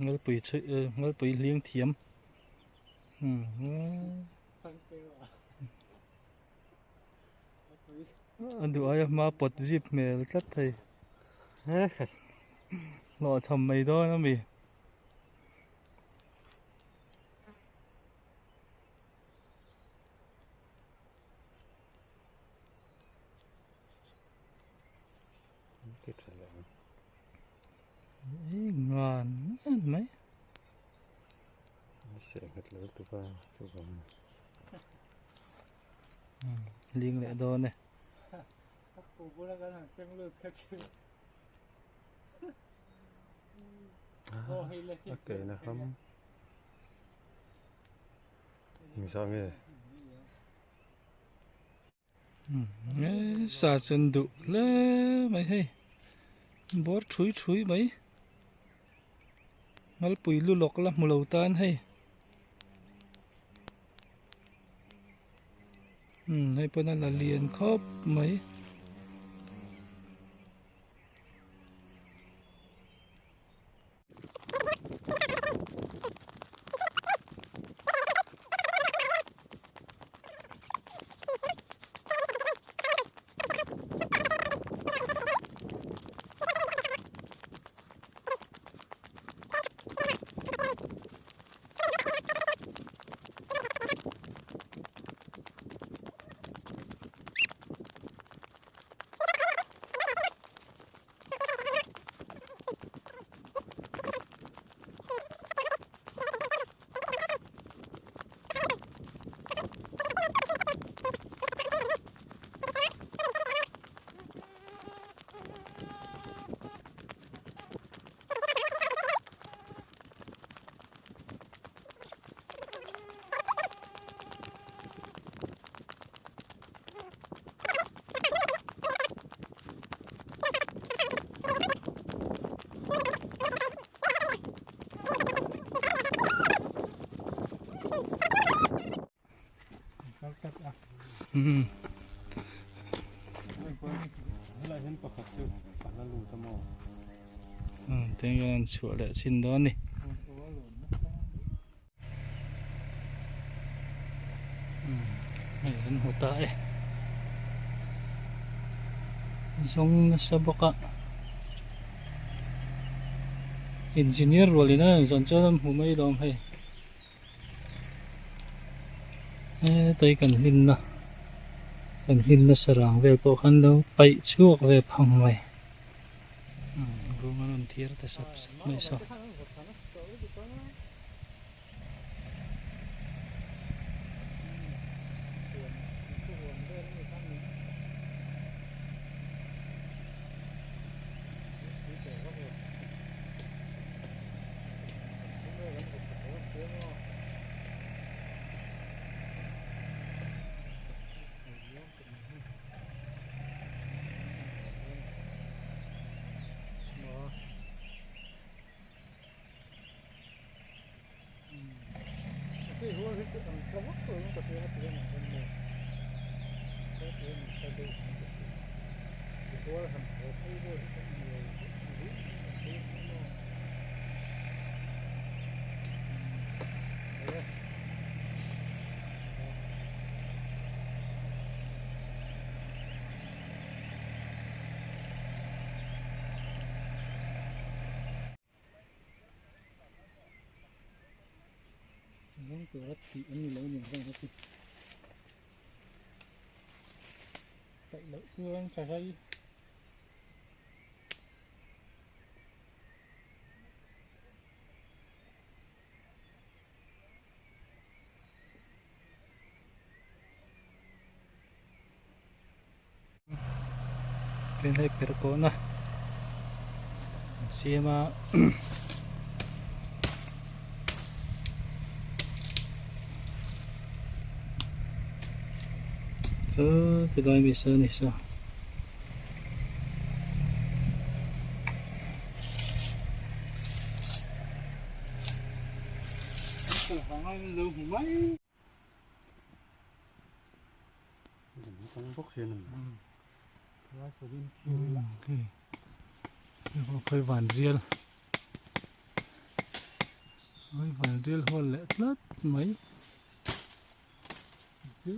Ngalpui chhui ngalpui hling thiam a duh aia hma pawt zip hmel tlat thei hlawh chham mai dawn a mi. Ngan ngan mai. Ling leh dawn e. Sa chuan duh hle mai hei bawr thui thui mai ngalpui lu lawk la hmu lo tan hei umm hei pawn a la lian khawp mai. Tiang hian an chhuah leh chin dawn a ni. Hei kan hmu ta e zawng nasa bawk a engineer rual in a rawn zawn chuan an hmu mai lawm hei hetai kan hlimna kan hlimna sarang vel pawh khan lo paih chhuak ve phang mai bung a rawn thiar ta sap sap mai saw. Zawng tura tih an ni lo a ni ang zawng hi chu. Paih loh chuan sarai. Tin hei per kawhna an siam a chu tilai mi saw a ni saw. Khawi van rial. Vaivai rial hual leh tlat mai. Chu.